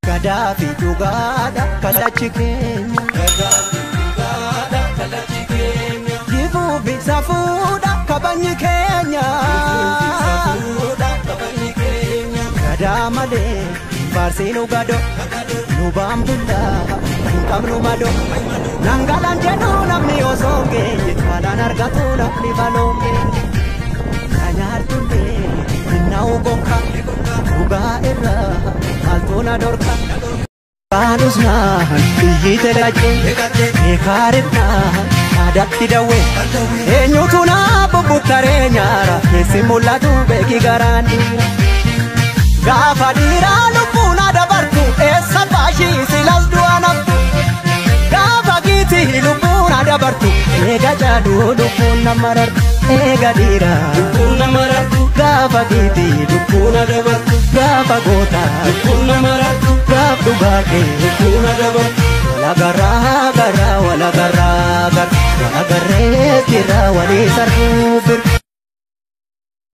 Gadaa fi dhugaadha kallachi keenya. Gadaa fi dhugaadha kallachi keenya. Jifuu fi safuudha kabajni keenya. Safuudha kabajni keenya. Gadaa malee faarsiinu gado, nu baambullaa hin qabnu mado. Nangalaan jedhu namni osoo hin geenye, balaan argatu namni baloo geenye. Na nyaartullee minna'u gonka, dhugaa irraa maaltu na dorka. Baanus naan biyyi telaqee, beekaarifnaan aadaatti dawwee. Eenyutu na bubbuttaree nyaara, keessi mul'atu beeki garaan dhiira. Gaafa dhiiraa lubbuun dabartu, eessa baashii silas du'a naftu. Gaafa giitii lubbuun dabartu, eega jaaduu lubbuun nama rartu. Eega dhiiraa Lubbuun nama rartu. Gaafa giitii Lubbuun dabartu. Gaafa gootaa Lubbuun nama rartu. Gaaf dhugaa kee Lubbuun dabartu. Walagaraa garaa walagaraa gara walagarree jira walii sarruu.